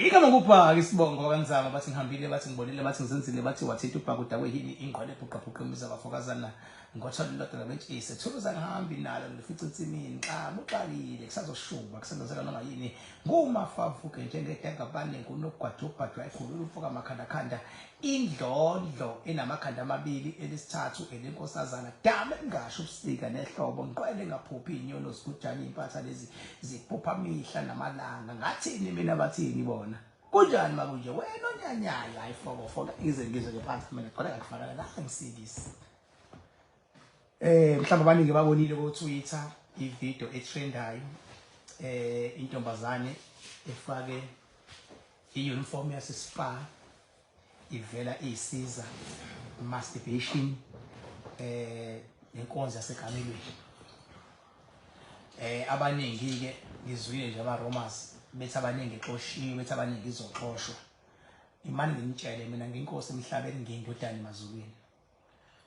Igama ngubhaka isibongo bakaNzama, bathi ngihambile, bathi ngibonile, bathi ngizenzile, bathi wathinta ubhaka udakwe yini ingqwele ebhuqabhuqa imizi abafokazana ngothola lodwa labentshise thuruza ngihambi nalo ngifica ensimini xa buxakile kusazoshuba kusenzeka noma yini ngumafavuke njengedangabane ngunogwajubhajwa ekhulula umfoka makhandakhanda indlondlo enamakhanda amabili elisithathu elenkosazana dame ngasho ubusika nehlobo ngiqwele ngaphuphi inyono zigujana impatha lezi ziphupha mihla namalanga ngathini mina bathini bona kunjani makunje wena onyanyayo hayi foko foko ngize ngizwe ke phansi mina khona ngakufakala la ngisikisi. Mhlawumbe abaningi babonile ko Twitter ivideo etrendayo, intombazane efake i-uniform yase Spar ivela isiza masturbation nenkonzo yasekamelweni. Abaningi ke ngizwile nje ama rumors bethi abaningi exoshiwe, bethi abaningi izoxoshwa. Imani nginitshele mina, nginkosi emhlabeni, ngiyindodana emazulwini.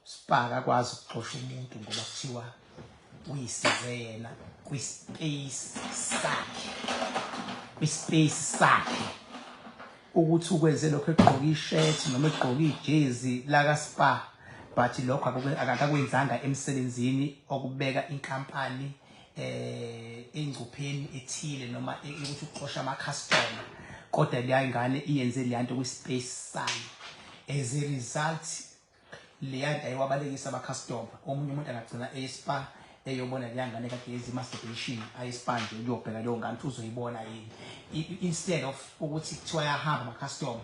Spar akwazi ukuxosha umuntu ngoba kuthiwa uyisize yena kwi-space sakhe, kwi-space sakhe ukuthi ukwenze lokho egqoka ishirt noma egqoka ijezi laka Spar, but lokho akakwenzanga emsebenzini okubeka inkampani engcupheni ethile noma ukuthi uxosha ama customer, kodwa leya ngane iyenze leya nto kwi-space sayo. As a result, leya nto ayiwabalekisa ama-customer. Omunye umuntu angagcina eSpar eyobona leya ngane kade yenza i-masturbation, ayeSpar nje ukuyobheka leyo ngane ukuthi uzoyibona yini, instead of ukuthi kuthiwa yahamba ama-customer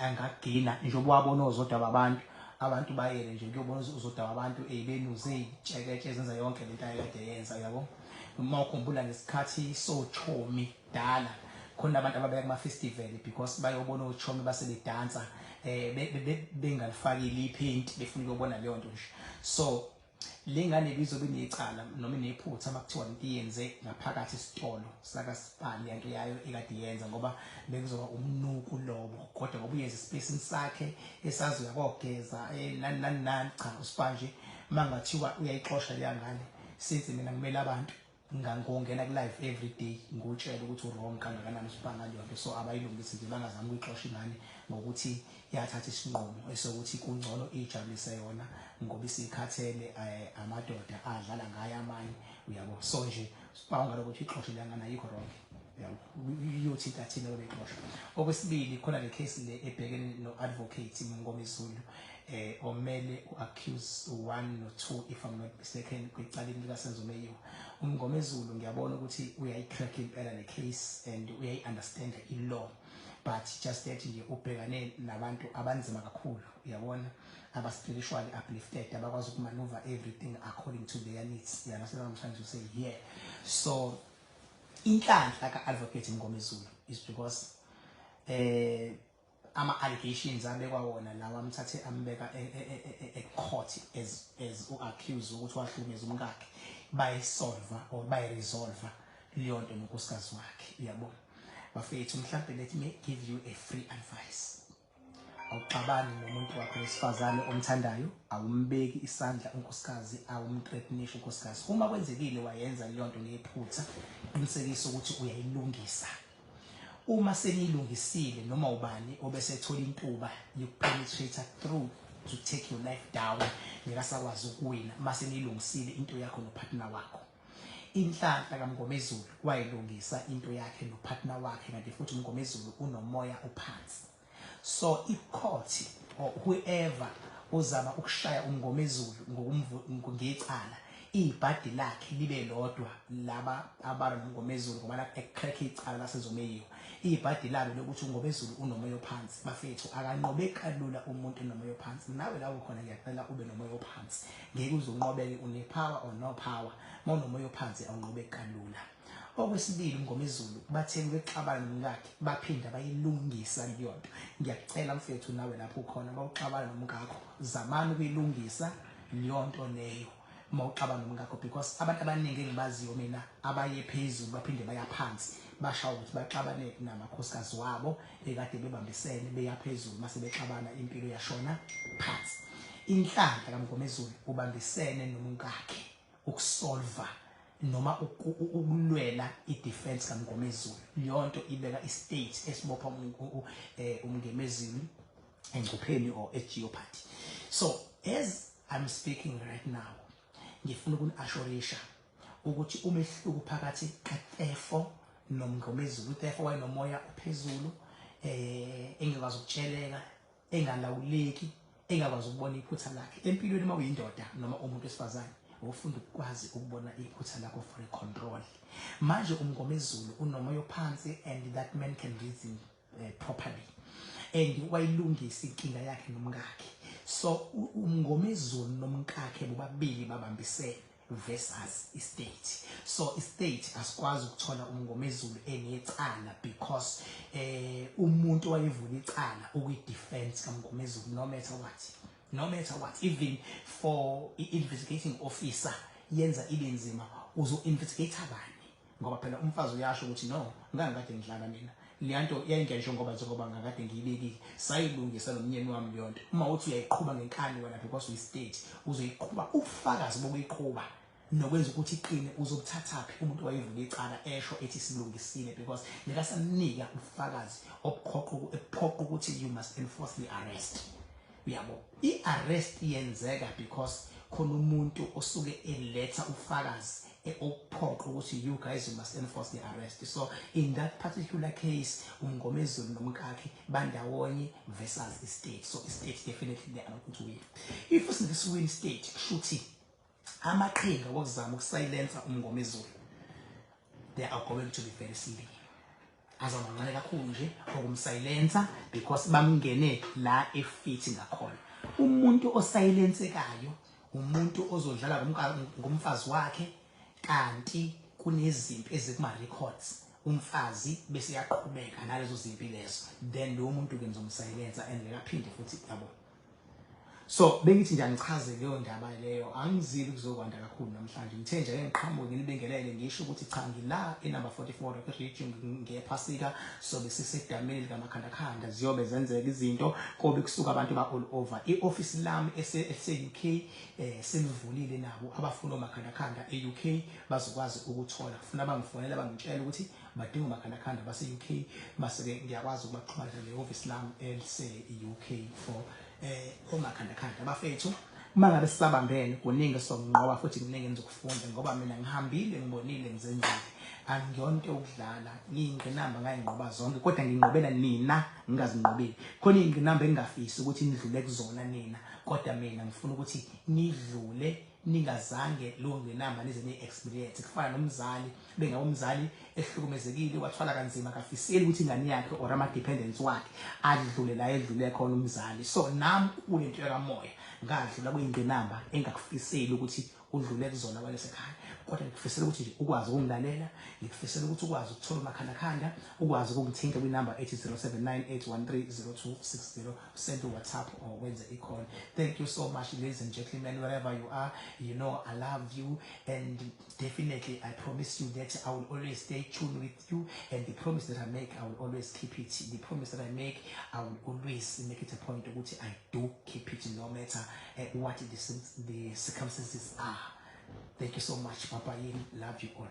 angagcina njengoba wabona ozodwa babantu, abantu bayele nje kuyobona uzodwa wabantu ebenuze iy'tsheketshe ezenza yonke lento ayekade yenza, uyabo. Uma ukhumbula ngesikhathi sochomi dala, khona abantu ababeka kuma-festival because bayobona ochomi base bedansa bengalifakile iphenti, befuna ukuyobona leyo nto nje. So le ngane ibizobe inecala noma inephutha uma kuthiwa lento iyenze ngaphakathi esitolo sakaSpar, le nto yayo ekade iyenza, ngoba bekuzoba umnuku lobo, kodwa ngoba uyenza espacini sakhe esazoya kogeza nani nani nani. Cha, uSpar nje uma ngathiwa uyayixosha leya ngane, since mina ngimele abantu ngangongena ku-live every day ngutshela ukuthi u-wrong kangakanani uSpar ngaleyo nto. So abayilungisi nje, bangazami ukuyixosha ingane ngokuthi yathatha isinqumo esokuthi kungcono ijabulise yona ngoba isikhathele amadoda adlala ngayo amanye, uyabo. So nje Spar ngalokuthi ixoshe leya ngane ayikho wrong, uyabo, iyothinta thina bebexosha. Okwesibili, khona le case le ebhekene no-Advocate Mngomezulu omele u-accuse 1 no-2, if I'm not mistaken, kwicaleni likaSenzo Meyiwa. UMngomezulu ngiyabona ukuthi uyayi-crack impela le case and uyayi-understand i-law, but just that nje ubhekane nabantu abanzima kakhulu, uyabona, aba-spiritually uplifted, abakwazi ukumaneuver everything according to their needs. You understand what I'm trying to say here? So inhlanhla ka-Advocate Mngomezulu is because ama-allegations abekwa wona lawa amthathe ambeka e-court as u-accuse ukuthi wahlukumeza umkakhe, bayisolva or bayiresolva leyo nto nonkosikazi wakhe, uyabo. Bafethu, mhlawumbe let me give you a free advice: awuxabani nomuntu wakho wesifazane omthandayo, awumbeki isandla unkosikazi, awumthreatenisha unkosikazi. Uma kwenzekile wayenza leyo nto ngephutha, qinisekisa ukuthi uyayilungisa. Uma seniyilungisile, noma ubani obesethola intuba yokupenetrate through to take your life down ngekasakwazi ukuwina uma seniyilungisile into yakho nopartner wakho. Inhlanhla kaMngomezulu, wayilungisa into yakhe nopartner wakhe, kanti futhi uMngomezulu unomoya ophansi. So i-court or whoever uzama ukushaya uMngomezulu ngecala, ibhadi lakhe libe lodwa laba abalwa noMngomezulu ngoba la ecrack icala laSenzo Meyiwa, ibhadi labo lokuthi uMngomezulu unomoya ophansi. Bafethu, akanqobe kalula umuntu onomoya ophansi. Nawe la ukhona, ngiyacela ube nomoya ophansi, ngeke uze unqobeke une-power or no power. Uma unomoya ophansi awunqobe kalula. Okwesibili, uMngomezulu bathe bexabana nomkakhe baphinda bayilungisa leyo nto. Ngiyacela mfethu, nawe lapho ukhona, bawuxabana nomkakho, zamani ukuyilungisa leyo nto leyo uma uxabana nomkakho, because abantu abaningi engibaziyo mina abaye phezulu baphinde baya phansi bashawa ukuthi baxabane namakhosikazi wabo ekade bebambisene beya phezulu, mase bexabana impilo yashona phansi. Inhlanhla kaMngomezulu, ubambisene nomkakhe ukusolva. noma ukulwela i-defense kaMngomezulu. Leyo nto ibeka i-state esibopha uMngomezulu engcupheni or e-jeopardy. So as I'm speaking right now, ngifuna ukuni-assurisha ukuthi umehluko phakathi kaTeffo noMngomezulu, uTeffo wayenomoya ophezulu, engakwazi ukutsheleka, engalawuleki, engakwazi ukubona iphutha lakhe empilweni. Uma uyindoda noma umuntu wesifazane, ufunda ukwazi ukubona iphutha lakho for a control. Manje uMngomezulu unomoya ophansi and that man can reason properly and wayilungisa inkinga yakhe nomkakhe. So uMngomezulu nomkakhe bobabili babambisene versus i-state. So i-state asikwazi ukuthola uMngomezulu enecala because umuntu owayevula icala ukwi-defense kaMngomezulu, no matter what, no matter what. Even for i-investigating officer yenza ibe nzima, uzo-investigate bani? Ngoba phela umfazi uyasho ukuthi, "No, ngangikade ngidlala mina, leya nto yayingentsho, ngoba njengoba ngakade ngiyibekile, sayilungisa nomnyeni wami leyo nto." Uma uthi uyayiqhuba ngenkani wena because uyi-state, uzoyiqhuba, ubufakazi bokuyiqhuba nokwenza ukuthi iqine uzobuthathaphi umuntu wayevula icala esho ethi silungisile? Because nekasamnika ubufakazi obuphoqa ebuphoqa ukuthi you must enforce the arrest, uyabo. I-arrest iyenzeka because khona umuntu osuke eletha ufakazi okuphoqa ukuthi you guys, you must enforce the arrest. So in that particular case, uMngomezulu nomkakhe bandawonye versus i-state. So i-state, definitely they are not going to win. If singeke win state, kushuthi amaqhinga wokuzama ukusilensa uMngomezulu, they are going to be very slim, azamancane kakhulu nje okumsilensa because bamngene la efithi ngakhona. Umuntu osilensekayo umuntu ozodlala ngomfazi wakhe kanti kunezimpi ezikuma records, umfazi bese yaqhubeka nalezo zimpi lezo, then lo muntu ke ngizomsilensa and ngekaphinde futhi, yabo. So bengithi nje angichaze leyo ndaba leyo. Angizili kuzokwanda kakhulu namhlanje. Ngithe nje ake ngiqhamuke nginibingelele, ngisho ukuthi cha, ngila e-number 44 Rocky Ridge ngephasika. So besisedameni likamakhandakhanda, ziyobe zenzeka izinto, kobe kusuka abantu ba all over. I-office lami ese-UK selivulile, nabo abafuna omakhandakhanda e-UK bazokwazi ukuthola. Kufuna bangifonela, bangitshela ukuthi badinga umakhandakhanda base-UK, mase-ke ngiyakwazi ukubaxhumanisa ne-office lami elise-UK for omakhandakhanda. Bafethu, uma ngabe sisabambene, kuningi sokunqoba futhi kuningi enizokufunda, ngoba mina ngihambile, ngibonile, ngizenzile, angiyonto yokudlala. Ngiyingqinamba ngayinqoba zonke, kodwa nginqobela nina, ngingazinqobeli. Khona iy'ngqinamba engingafisi ukuthi nidlule kuzona nina, kodwa mina ngifuna ukuthi nidlule ningazange leyo ngqinamba nize niyi-experience. Kufana nomzali, bengabe umzali ehlukumezekile, wathwala kanzima, akafiseli ukuthi ingane yakhe or ama-dependents wakhe adlule la edlule khona umzali. So nami kule nto yakamoya ngadlula kuyingqinamba engakufiseli ukuthi udlule kuzona walesekhaya, kodwa ngikufisela ukuthi nje ukwazi ukungilalela, ngikufisela ukuthi ukwazi ukuthola umakhandakhanda, ukwazi ukungithinta kwinamba ethi 0798130260, send WhatsApp or wenze i-call. Thank you so much, ladies and gentlemen, wherever you are. You know I love you and definitely I promise you that I will always stay tuned with you, and the promise that I make, I will always keep it. The promise that I make, I will always make it a point ukuthi I do keep it, no matter what the circumstances are. Thank you so much. Papa. Love you all.